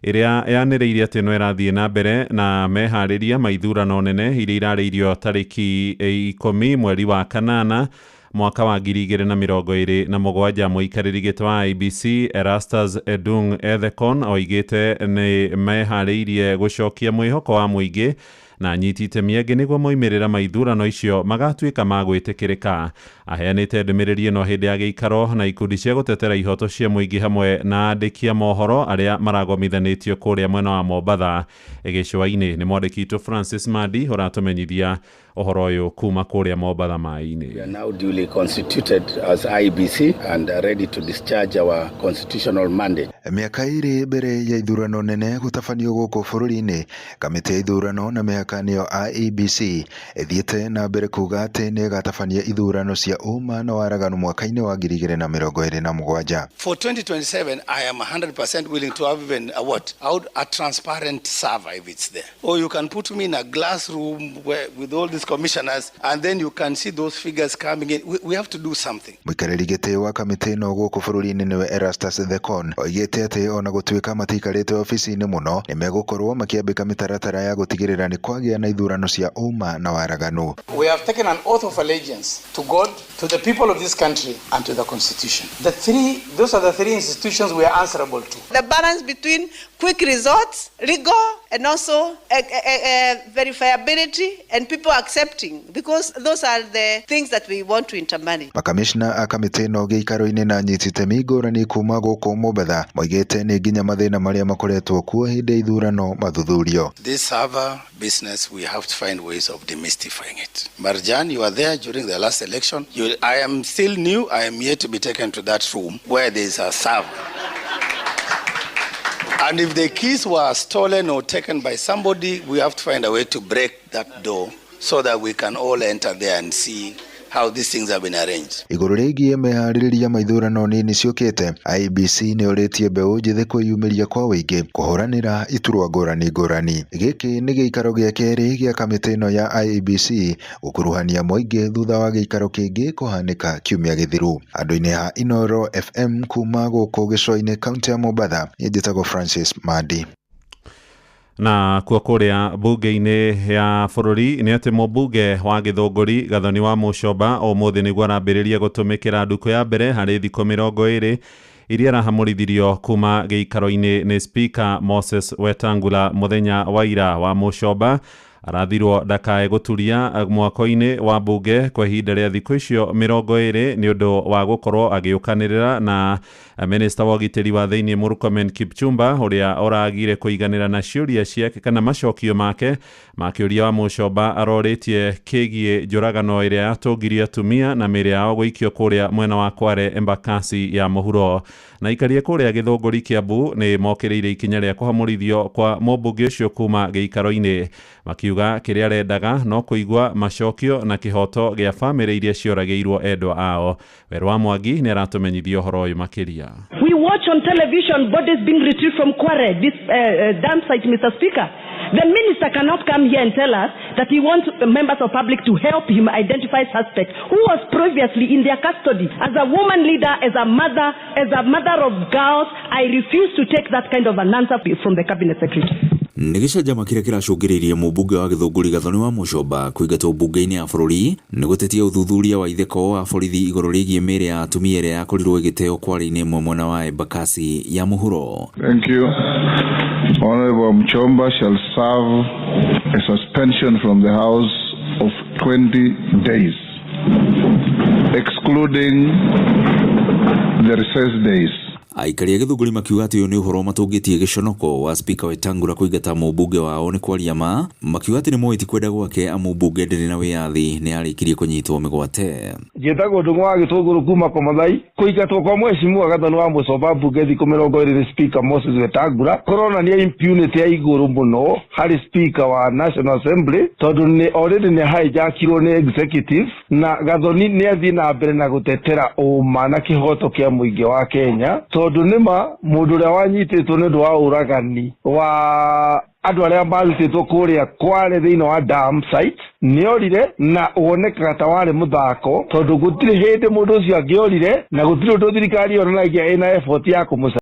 ĩrĩa yanĩrĩire atĩ no ĩrathiĩ na mbere na meharĩria ma ithurano nene iria irarĩirio tarĩki 10 mweri wa 8 mwaka wa 2027. Mũikarĩri gĩtĩ wa IEBC Erastus Edung Ethekon oigĩte nĩ meharĩirie gũcokia mwĩhoko wa mũingĩ na anyiti itemi angĩ nĩguo moimĩrĩra ma ithurano icio magatuĩka ma gwĩtĩkĩrĩka. Aheanĩte ndũmĩrĩri ĩno hĩndĩ ya gĩikaro na ikundi cia gũtetera ihoto cia mũingĩ hamwe na andĩki a mohoro arĩa maragomithanĩtio kũrĩa mwena wa Mombatha gĩcũa-inĩ. Nĩ mwandĩki witũ Francis Mandi ũratũmenyithia ũhoro ũyũ kuma kũrĩa Mombatha maĩ-inĩ. We are now duly constituted as IEBC and are ready to discharge our constitutional mandate. Mĩaka 2 mbere ya ithurano nene gũtabanio gũkũ bũrũri-inĩ, kamĩtĩ ya ithurano na mĩhaka nĩyo IEBC ĩthiĩte na mbere kuga atĩ nĩ ĩgatabania ithurano cia ũma na waraganu mwaka-inĩ wa 2027. For 2027, I am 100% willing to have even a what? Out a transparent server if it's there. Or you can put me in a glass room where, with all these commissioners, and then you can see those figures coming in. We have to do something. Mũikarĩri gĩtĩ wa kamĩtĩ ĩno gũkũ bũrũri-inĩ nĩwe Erastus Thekon oigĩte atĩ ona gũtuĩka matiikarĩte obici-inĩ mũno, nĩ megũkorwo makĩambĩka mĩtaratara ya gũtigĩrĩra nĩ kwagĩa na ithurano cia ũma na waraganu. We have taken an oath of allegiance to God, to the people of this country, and to the Constitution. Those are the three institutions we are answerable to. The balance between quick results, legal, and also verifiability and people accepting, because those are the things that we want to intermarry. Makamishna a kamĩtĩ ĩno gĩikaro-inĩ na anyiti itemi ngũrani kuma gũkũ Mombatha moigĩte nĩ nginya mathĩna marĩa makoretwo kuo hĩndĩ ya ithurano mathuthurio. This server business, we have to find ways of demystifying it. Marjan, you were there during the last election. I am still new. I am yet to be taken to that room where there is a server. And if the keys were stolen or taken by somebody, we have to find a way to break that door so that we can all enter there and see how these things have been arranged. Igũrũ rĩgiĩ meharĩrĩria ma ithurano nini ciũkĩte, IEBC nĩ ũrĩtie mbeũ njĩthĩ kwĩyumĩria kwa ũingĩ kũhũranĩra iturwa ngũrani ngũrani. Gĩkĩ nĩ gĩikaro gĩa kerĩ gĩa kamĩtĩ ĩno ya IEBC gũkuruhania mũingĩ thutha wa gĩikaro kĩngĩ kũhanĩka kiumia gĩthiru. Andũ-inĩ a Inoro FM kuma gũkũ gĩcũa-inĩ kaunti ya Mombatha, niĩ njĩtagwo Francis Mandi. Na kuo kũrĩa bunge-inĩ ya bũrũri nĩ atĩ mũmbunge wa Gĩthũngũri Gathoni wa Mũcomba ũmũthĩ nĩguo arambĩrĩria gũtũmĩkĩra ndukũ ya mbere harĩ thikũ 20 iria arahamũrithirio kuma gĩikaro-inĩ nĩ Speaker Moses Wetangula mũthenya wa ira. Wa Mũcomba arathirwo ndakae gũturia mwako-inĩ wa bunge kwa ihinda rĩa thikũ icio 20 nĩ ũndũ wa gũkorwo agĩũkanĩrĩra na minista wa ũgitĩri wa thĩinĩ Murkomen Kipchumba ũrĩa ũragire kũiganĩra na ciũria ciake kana macokio make ma kĩũria wa Mũcomba arorĩtie kĩgiĩ njũragano ĩrĩa yatũngirie atumia na mĩĩrĩ yao gũikio kũrĩa mwena wa Kware Embakasi ya mũhuro. Na ikaria kũrĩa Gĩthũngũri Kiambu nĩ mokĩrĩire ikinya rĩa kũhamũrithio kwa mũmbunge ũcio kuma gĩikaro-inĩ, makiuga kĩrĩa arendaga no kũigua macokio na kĩhoto gĩa bamĩrĩ iria cioragĩirwo endwa ao. Werũ wa Mwangi nĩ aratũmenyithia ũhoro ũyũ makĩria. We watch on television bodies being retrieved from Kware, this dump site, Mr. Speaker. The minister cannot come here and tell us that he wants members of public to help him identify suspects who was previously in their custody. As a woman leader, as a mother of girls, I refuse to take that kind of an answer from the cabinet secretary. Nĩ gĩcanjama kĩrĩa kĩracũngĩrĩirie mũmbunge wa Gĩthũngũri Gathoni wa Mũcomba kũingatwo mbunge-inĩ ya bũrũri nĩ gũtetia ũthuthuria wa itheko wa borithi igũrũ rĩgiĩ mĩĩrĩ ya atumia ĩrĩa yakorirwo ĩgĩteo kware-inĩ ĩmwe mwena wa Embakasi ya mũhuro. Thank you. Honorable Mchomba shall serve a suspension from the House of 20 days, excluding the recess days. Aikari a Gĩthũngũri makiuga atĩ ũyũ nĩ ũhoro matũngĩtie gĩconoko wa spika Wetangula kũingata mũmbunge wao nĩ kwaria ma, makiuga atĩ nĩ moĩ ti kwenda gwake amu mbunge ndĩrĩ na wĩyathi nĩ yarĩkirie kũnyitwo mĩgwate. Njĩtagwo Ndũng'ũ wa Gĩtũngũrũ kuma Komathai. Kũingatwo kwa mheshimiwa Gathoni wa Mũcomba mbunge thikũ 20 nĩ Speaker Moses Wetangula kũronania impunity ya igũrũ mũno harĩ Speaker wa National Assembly, tondũ nĩ already nĩ hijackirwo nĩ executive, na Gathoni nĩ athiĩ na mbere na gũtetera ũma na kĩhoto kĩa mũingĩ wa Kenya, tondũ nĩma mũndũ ũrĩa wanyitĩtwo nĩ ũndũ wa ũragani wa andũ arĩa marutĩtwo kũrĩa Kware thĩinĩ wa dam site nĩorire, na wonekaga ta warĩ mũthako, tondũ gũtirĩ hĩndĩ mũndũ ũcio angĩorire, na gũtirĩ ũndũ thirikari yonanagia ĩna effort ya kũmũca.